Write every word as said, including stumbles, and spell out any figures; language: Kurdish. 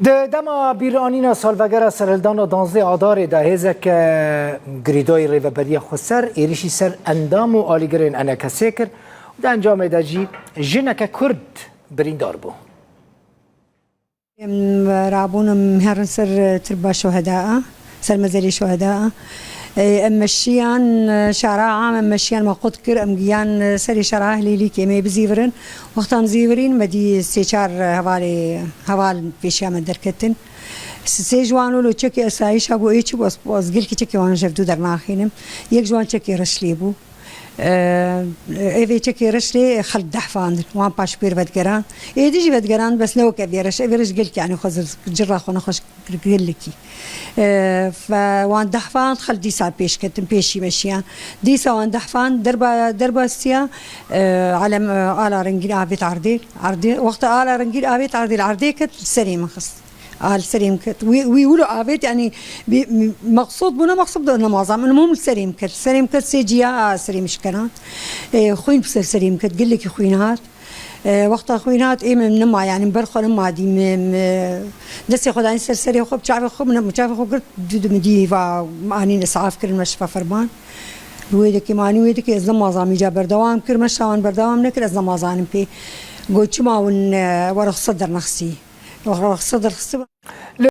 Di dema bîranîna salvegera serhildana danzdeh Adarê de hêzeke girêdayî Rêveberiya Xweser êrişî ser endam û alîgirên ENKSê kir û di encamê de jî jineke Kurd birîndar bû. Em rabûn em herin ser tirba şuheda, ser mezelê şuheda. Em meşiyan şara am, em meşiyan me qut kir, em giyan serê şara Hilêlîkê, em ê bizîvirin. Wexta em zîvirîn, me dî sê çar hevalê, heval pêşiya me derketin. Sê ji wan wilo çekê esayîşa bû, ê çi bû, ez, ez gelkî çekê wan ji hevdû dernaxînim. Yek ji wan çekê reş lê bû. Ee, Evê çekê reş lê xelk dehfandin. Wan paşpêr vedigeran. Êdî jî vedigeran, bes ne wek evê reş. Evê reş gelkî, yanî xwe zir-, cira xwe nexweş kir gelekî. Ee, fe wan dehfand, xelk dîsa pêş ketin, pêşî meşiyan. Dîsa wan dehfand, derba, derba siya, ee, alem, ee, ala rengîn avêt erdê. Erdê, wexta ala rengîn avêt erdê, erdê ket, serê min xist. A li serê min ket. Wî, wî wilo avêt, yanî bî, meqsûd bû, ne meqsûd bû, ne mazam. Min mûm li serê min ket. Serê min ket sê ciya, a serê min şikerand. Ê, xwîn bi ser serê min ket, gelekî xwîn hat. Ê, wexta xwîn hat, ê min nema, yanî ber xwe nema dî, min, min destê xwe danî ser serê xwe, bi çavê xwe, min, min çavê xwe girt, dû, dû min dî va, min anîn isaf kirin, me şifa ferman. Wê dikê, min anî wê dikê, ez nema zam, îca berdewam kir, me şawan berdewam nekir, ez nema zanim pê. Got, çima win, e, we rexset dernexistî? Rexset derxistibû.